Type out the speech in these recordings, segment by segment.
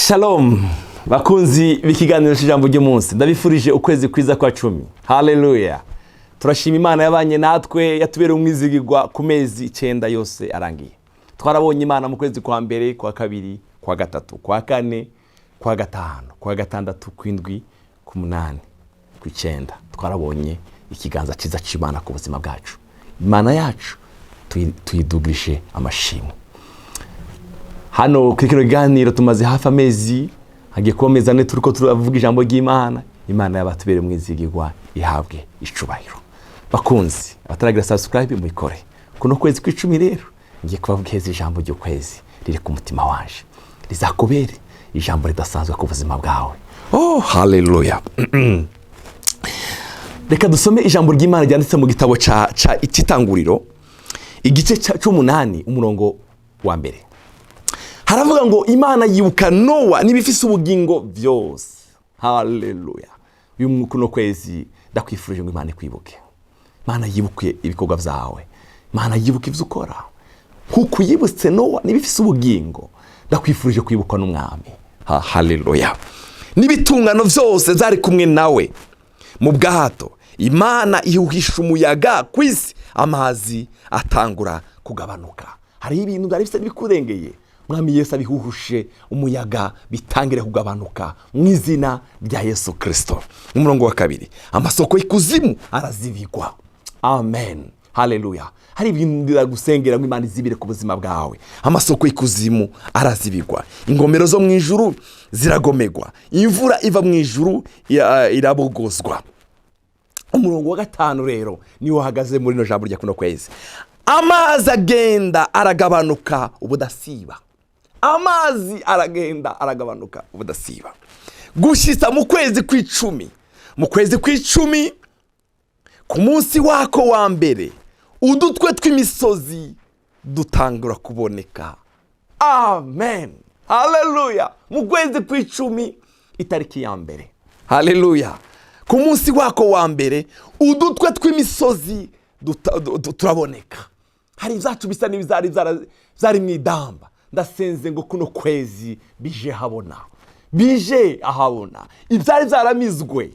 Shalom bakunzi b'ikiganiro cy'ijambo ry'umunsi, ndabifurije ukwezi kwiza kwa 10. Haleluya! Turashima Imana yabanye natwe, yatubereye umwizigirwa ku mezi 9 yose arangiye. Twarabonye Imana mu kwezi kwa mbere, kwa kabiri, kwa gatatu, kwa kane, kwa gatanu, kwa gatandatu, kw'indwi, ku munani, ku 9. Twarabonye ikiganza cyiza cy'Imana ku buzima bwacu. Imana yacu tuyidugirije amashimwe. Hano kuri kino kiganiro tumaze hafi amezi, hagiye kuba amezi 4 turiko turavuga ijambo ry'Imana. Imana yabatubereye umwizigirwa, ihabwe icubahiro. Bakunzi, abataragira subscribe muyikore. Kuno kwezi kw'icumi rero ngiye kubabwira ijambo ry'ukwezi riri ku mutima wanje, rizakubere ijambo ridasanzwe ku buzima bwawe. Oh, haleluya! Reka dusome ijambo ry'Imana ryanditse mu gitabo ca Ititanguriro, igice c'umunani, umurongo wa mbere. Haravuga ngo: "Imana yibuka Nowa n'ibifise ubugingo byose." Haleluya! Uyu kuno kwezi ndakwifurije ngo Imana ikwibuke, Imana yibuke ibikorwa byawe, Imana yibuke ibyo ukora nkuko yibutse Nowa n'ibifise ubugingo. Ndakwifurije kwibukwa n'Umwami. Haleluya! "N'ibitungano byose byari kumwe nawe mu bwato. Imana ihuhisha umuyaga ku isi, amazi atangura kugabanuka." Hariho ibintu byari bisa n'ibikurengeye, Mwami Yesu abihuhushe umuyaga, bitangire kugabanuka mu izina rya Yesu Kirisito. Umurongo wa kabiri: "Amasoko y'ikuzimu arazibigwa." Amen, haleluya! Hari ibintu biragusengera ngo Imana izibire ku buzima bwawe. "Amasoko y'ikuzimu arazibigwa, ingomero zo mu ijuru ziragomegwa, imvura iva mu ijuru irabogozwa." Umurongo wa gatanu rero niwo uhagaze muri rino jambo rya kuno kwezi: "Amazi agenda aragabanuka ubudasiba." Amazi aragenda aragabanuka ubudasiba gushyitsa mu kwezi kw'icumi. Mu kwezi kw'icumi, ku munsi wako wa mbere, udutwe tw'imisozi dutangura kuboneka. Amen, haleluya! Mu kwezi kw'icumi, itariki ya mbere, haleluya, ku munsi wako wa mbere, udutwe tw'imisozi turaboneka. Hari ibyacu bisa n'ibizari byari mu idamba. Ndasenze ngo kuno kwezi bije habona, bije ahabona ibyari byaramizwe.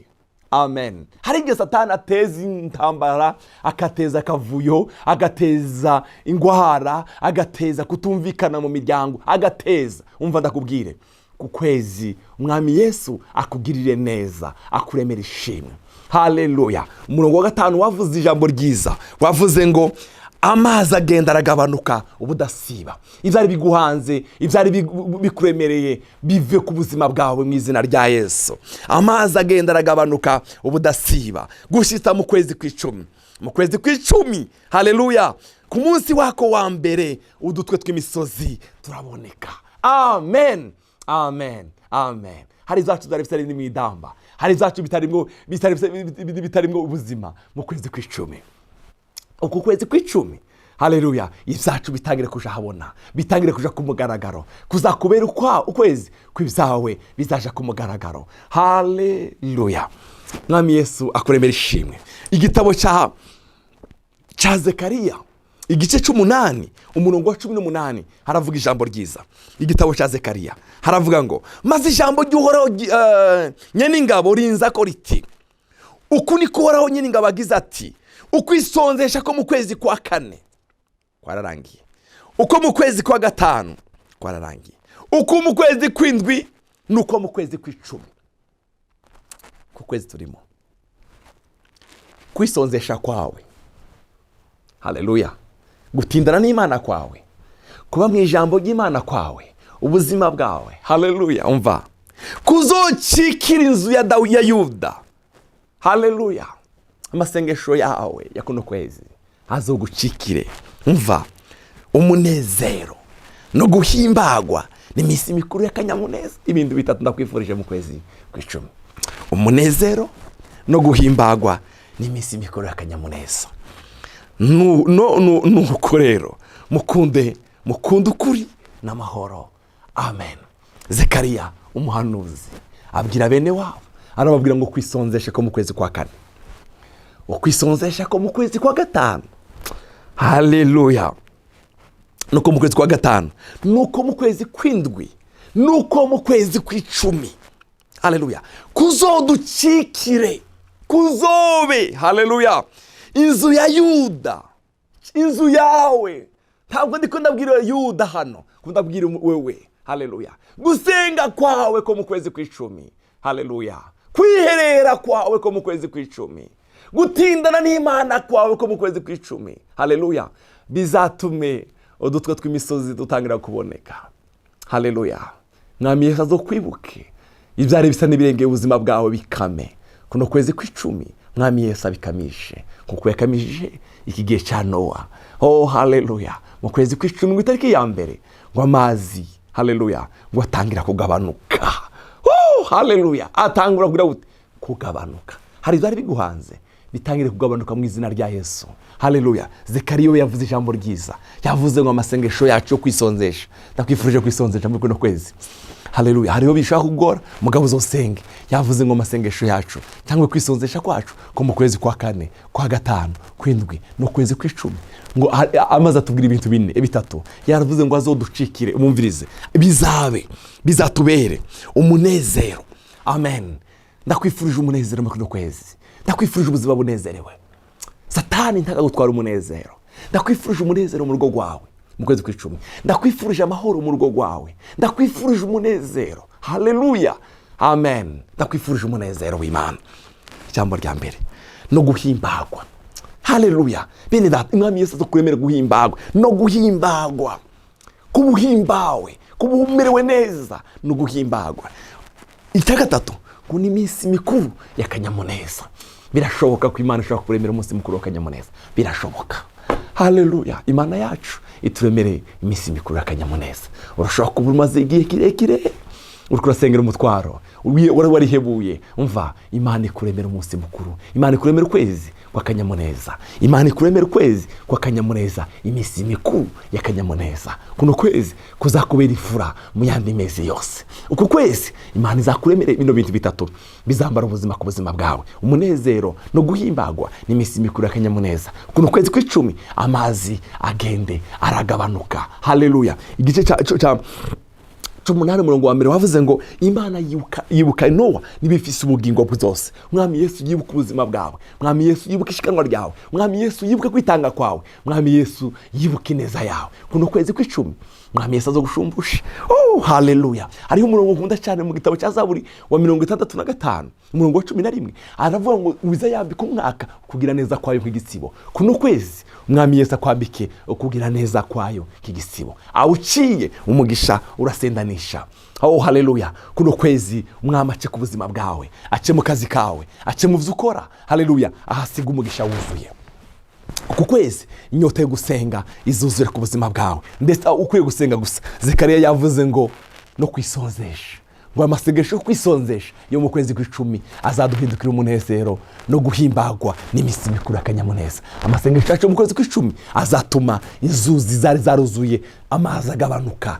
Amen. Hari igihe Satani ateza intambara, agateza akavuyo, agateza ingwara, agateza kutumvikana mu miryango, agateza. Umva ndakubwire, ku kwezi Umwami Yesu akugirire neza, akuremera ishimwe. Haleluya! Umurongo wa gatanu wavuze ijambo ryiza, wavuze ngo amazi agenda aragabanuka ubudasiba. Ibyari biguhanze, ibyari bikuremereye bive ku buzima bwawe mu izina rya Yesu. Amazi agenda aragabanuka ubudasiba gushyitsa mu kwezi kw'icumi. Mu kwezi kw'icumi, haleluya, ku munsi wako wa mbere, udutwe tw'imisozi turaboneka. Amen, amen, amen. Hari izacu byari bitari mu idamba, hari izacu bitarimo ubuzima. Mu kwezi kw'icumi, uku kwezi kw'icumi, haleluya, ibyacu bitangire kuja habona, bitangire kuja ku mugaragaro. Kuzakubera ukwezi kw'ibyawe bizaja ku mugaragaro. Haleluya! Mwami Yesu akuremera ishimwe. Igitabo cya Zekariya, igice c'umunani, umurongo wa 18, haravuga ijambo ryiza. Igitabo cya Zekariya haravuga ngo: "Maze ijambo ry'Uhoraho Nyeningabo rinza ko riti: Uku niko Uhoraho Nyeningabo agize ati: Ukwisonzesha ko mu kwezi kwa kane kwararangiye, uko mu kwezi kwa gatanu kwararangiye, uko mu kwezi kw'indwi n'uko mu kwezi kw'icumi." Ku kwezi turimo, kwisonzesha kwawe, haleluya, gutindana n'Imana kwawe, kuba mu ijambo ry'Imana kwawe, ubuzima bwawe, haleluya, umva, kuzocikira inzu ya Dawidi, ya Yuda. Haleluya! Amasengesho yawe ya kuno kwezi azogucikire, umva, umunezero no guhimbagwa n'iminsi mikuru y'akanyamuneza. Ibintu bitatu ndakwifurije mu kwezi kw'icumi: umunezero no guhimbagwa n'iminsi mikuru y'akanyamuneza. Nuko rero mukunde, mukunde ukuri n'amahoro. Amen. Zekariya umuhanuzi abwira bene wabo, arababwira ngo kwisonzeshe ko mu kwezi kwa kane, ukwisonzesha ko mu kwezi kwa gatanu, haleluya, nuko mu kwezi kwa gatanu, nuko mu kwezi kw'indwi, Nuko mu kwezi kw'icumi, haleluya, kuzodukikire, kuzobe, haleluya, inzu ya Yuda, inzu yawe. Ntabwo ndiko ndabwira Yuda hano, ndabwira wewe, haleluya. Gusenga kwawe ko mu kwezi kw'icumi, haleluya, kwiherera kwawe ko mu kwezi kw'icumi, gutindana n'Imana kwawe ko mu kwezi kw'icumi, haleluya, bizatume udutwe tw'imisozi dutangira kuboneka. Haleluya. Mwami Yesu azokwibuke ibyari bisa n'ibirengeye ubuzima bwawe bikame. Kuno kwezi kw'icumi Mwami Yesu abikamishe nkuko yakamishije iki gihe cya Nowa. Oh, haleluya. Mu kwezi kw'icumi, mu itariki ya mbere, ngo amazi, haleluya, ngo atangira kugabanuka. Oh, haleluya, atangura kugira gute? Kugabanuka. Hari ibyari biguhanze bitangire kugabanuka mu izina rya Yesu. Haleluya. Zekariya we yavuze ijambo ryiza, yavuze ngo amasengesho yacu yo kwisonzesha. Ndakwifurije kwisonzesha muri kuno kwezi. Haleluya. Hariho bishaka kugora, mugabo uzosenge. Yavuze ngo amasengesho yacu cyangwa kwisonzesha kwacu ko mu kwezi kwa kane, kwa gatanu, kw'indwi no kwezi kw'icumi, ngo amaze atubwira ibintu bine, bitatu. Yaravuze ngo azoducikire, umumvirize, bizabe, bizatubere umunezero. Amen. Ndakwifurije umunezero muri kuno kwezi, ndakwifurije ubuzima bunezerewe. Satani ntagutwara umunezero. Ndakwifurije umunezero mu rugo rwawe mu kwezi kw'icumi, ndakwifurije amahoro mu rugo rwawe, ndakwifurije umunezero. Haleluya, amen. Ndakwifurije umunezero w'Imana. Ijambo rya mbere no guhimbagwa. Haleluya. Bene data, Umwami Yesu azokuremera guhimbagwa, no guhimbagwa, kuba uhimbawe, kuba umerewe neza no guhimbagwa. Icya gatatu ngo ni iminsi mikuru y'akanyamuneza. Birashoboka ko Imana ishobora kuremera umunsi mukuru w'akanyamuneza, birashoboka. Haleluya. Imana yacu ituremereye iminsi mikuru y'akanyamuneza. Urashobora kuba umaze igihe kirekire uriko urasengera umutwaro, wari warihebuye. Umva, Imana ikuremera umunsi mukuru, Imana ikuremera ukwezi kw'akanyamuneza, Imana ikuremera ukwezi kw'akanyamuneza, iminsi mikuru y'akanyamuneza. Kuno kwezi kuzakubera imfura mu yandi mezi yose. Uku kwezi Imana izakuremera bino bintu bitatu bizambara ubuzima ku buzima bwawe: umunezero no guhimbagwa n'iminsi mikuru y'akanyamuneza. Kuno kwezi kw'icumi amazi agende aragabanuka. Haleluya. Igice ca 18 umurongo wa mbere wavuze ngo Imana yibuka Nowa n'ibifise ubugingo bwose. Mwami Yesu yibuka ubuzima bwawe, Mwami Yesu yibuka ishikanwa ryawe, Mwami Yesu yibuka kwitanga kwawe, Mwami Yesu yibuka ineza yawe. Kuno kwezi kw'icumi Mwami Yesu azogushumbusha. Oh, haleluya. Hariho umurongo nkunda cyane mu gitabo cya Zaburi wa 65 umurongo wa 11, aravuga ngo wiza yambika umwaka kugira neza kwayo nk'igisibo. Kuno kwezi Mwami Yesu akwambike kugira neza kwayo nk'igisibo, awuciye umugisha urasendanisha. Oh, haleluya. Kuno kwezi Umwami ace ku buzima bwawe, ace mu kazi kawe, ace mu byo ukora. Haleluya. Ahasiga umugisha wuzuye. Uku kwezi inyota yo gusenga izuzure ku buzima bwawe, ndetse ukwiye gusenga gusa. Zekariya yavuze ngo no kwisonzesha, ngo amasengesho yo kwisonzesha yo mu kwezi kw'icumi azaduhindukira umunezero no guhimbagwa n'iminsi mikuru y'akanyamuneza. Amasengesho yacu yo mu kwezi kw'icumi azatuma inzuzi zari zaruzuye amazi agabanuka,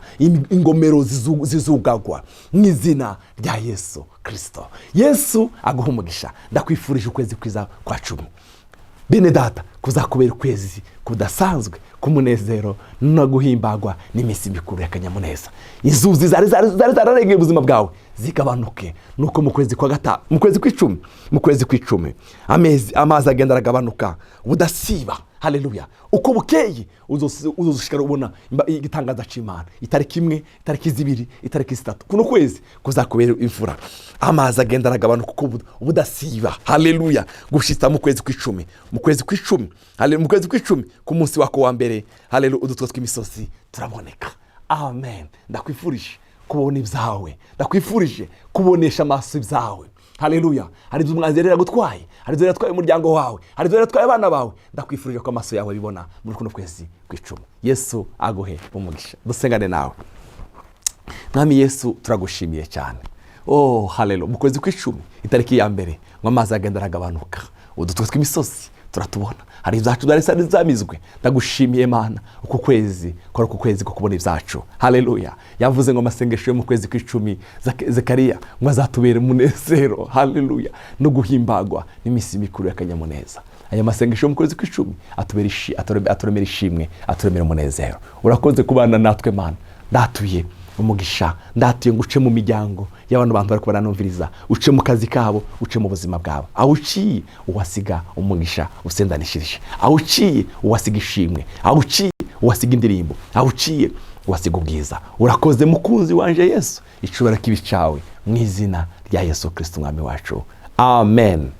ingomero zizugagwa mu izina rya Yesu Kristo. Yesu aguha umugisha. Ndakwifurije ukwezi kwiza kwa cumi, bene data, kuzakubera ukwezi kudasanzwe k'umunezero no guhimbagwa n'iminsi mikuru y'akanyamuneza. Inzuzi zari zararengeye ubuzima bwawe zigabanuke. Nuko mu kwezi kwa gatanu, mu kwezi kw'icumi, mu kwezi kw'icumi amazi agenda aragabanuka ubudasiba. Haleluya. Uko bukeye uzoshikara ubona igitangaza c'Imana. Itariki imwe, itariki zibiri, itariki zitatu, kuno kwezi kuzakubera imfura. Amazi agenda aragabanuka uko ubudasiba. Haleluya. Gushitsa mu kwezi kw'icumi, mu kwezi kw'icumi, haleluya, mu kwezi kw'icumi ku munsi wako wa mbere, haleluya, udutwe tw'imisozi turaboneka. Amen. Ndakwifurije kubona ibyawe, ndakwifurije kubonesha amaso ibyawe. Haleluya. Hari ibyo umwanzi yari yaragutwaye, hari ibyo yatwaye umuryango wawe, hari ibyo yatwaye abana bawe. Ndakwifurije ko amaso yawe abibona muri kuno kwezi kw'icumi. Yesu aguhe umugisha. Dusengane nawe. Mwami Yesu, turagushimiye cyane. Oh, haleluya. Mu kwezi kw'icumi itariki ya mbere ngo amazi agenda aragabanuka, udutwe tw'imisozi turatubona, hari ibyacu byari zamizwe. Ndagushimiye Mana, uku kwezi kora uku kwezi ko kubona ibyacu. Haleluya. Yavuze ngo amasengesho yo mu kwezi kw'icumi Zekariya ngo azatubere umunezero. Haleluya. No guhimbagwa n'iminsi mikuru y'akanyamuneza. Aya masengesho yo mu kwezi kw'icumi aturemera ishimwe, aturemera umunezero. Urakoze kubana natwe Mana. Ndatuye Umugisha ndatuye ngo uce mu miryango y'abantu, bantu bariko baranumviriza, uce mu kazi kabo, uce mu buzima bwabo. Aho uciye uwasiga umugisha usendanishirije, aho uciye uwasiga ishimwe, aho uciye uwasiga indirimbo, aho uciye uwasiga ubwiza. Urakoze mukunzi wanje Yesu. Icubahiro kibe icawe mu izina rya Yesu Kristo umwami wacu, amen.